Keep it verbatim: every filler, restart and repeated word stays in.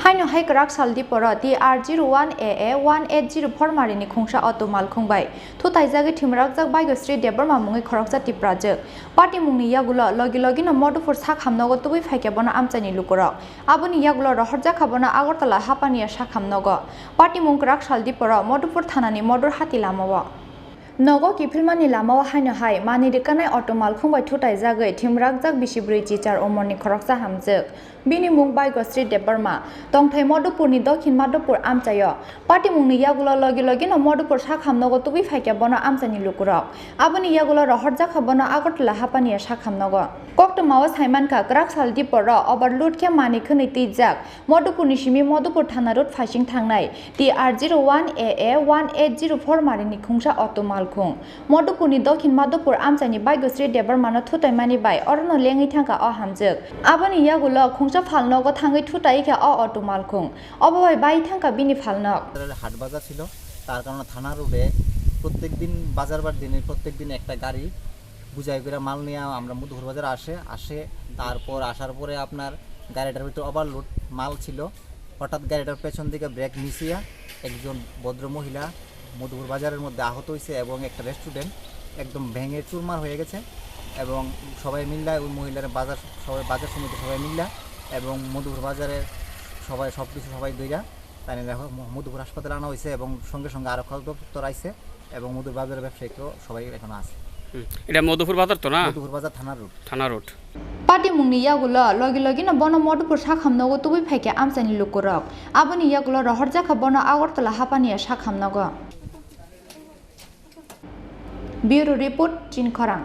Haino hai kwrak sal diporo T R zero one A A one eight zero four marini khungsa auto malkhung bai thutaijagwi thwimrakjak Bhagyasri Debbarma mungwi khoroksa Tiprajwk. Patimungni yagulo logi logino Madhupur sak hamnogo tubui phaikha bono amchaini lukurok. Aboni yagulo rohorjakha bono Agartala Hapania sak hamnogo. Patimung kwrak sal diporo Madhupur thanani Modur Hati lamao. Nogo kiphilmani lamao haino hai mani rwkanai auto malkhung bai thutaijagwi thwimrakjak bisi bwrwi chichar umorni khoroksa hamjwk. Bini mung Bhagyasri Debbarma, tongthai Madhupurni Dokhin Madhupur amchaio. Patimungni yagulo logi logino Madhupur sak hamnogo tubui phaikha bono amchaini lukurok. Aboni yagulo rohorjakha bono Agartala Hapania sak hamnogo. Koktwmao saimankha, kwrak sal diporo overload khe mani khwnwi twijak. Madhupurni simi Madhupur Thana Road phaising thangnai T R zero one A A one eight zero four marini khungsa auto malkhung. Madhupurni Dokhin Madhupur amchaini Bhagyasri Debbarmano thutaimani bai orono lengwi thangkha o hamjwk. Aboni yagulo khungsa phalnogo thangwi thutaikha o auto malkhung. Obo bai bai thangkha bini phalnok. হাট বাজার ছিল, তার কারণে থানা রোডে প্রত্যেক দিন, বাজার বার দিনে প্রত্যেক দিন একটা গাড়ি বুঝাই করে মাল নিয়ে আমরা মধুপুর বাজারে আসে আসে তারপর আসার পরে আপনার গাড়িটার ভিতরে ওভারলোড মাল ছিল। হঠাৎ গাড়িটার পেছন দিকে ব্রেক মিস হইয়া একজন ভদ্র মহিলা মধুপুর বাজারের মধ্যে আহত হয়েছে এবং একটা রেস্টুরেন্ট একদম ভেঙে চুরমার হয়ে গেছে। এবং সবাই মিল্লা ওই মহিলার বাজার, সবাই বাজার সমিতি সবাই মিল্লা এবং মধুপুর বাজারের সবাই সব কিছু সবাই দইরা তাই নিয়ে দেখো ম-, মধুপুর হাসপাতালে আনা হয়েছে এবং সঙ্গে সঙ্গে আরক্ষা দপ্তর আইছে এবং মধুপুর বাজারের ব্যবসায়ী তো সবাই এখনো আছে। হুম। এটা মধুপুর বাজার তো না? মধুপুর বাজার থানার রোড। থানার road. Patimungni yagulo logi logino bono Madhupur sak hamnogo tubui phaikha amchaini lukurok. Aboni yagulo rohorjakha bono Agartala Hapania sak hamnogo. Bureau Report, Chinkhorang.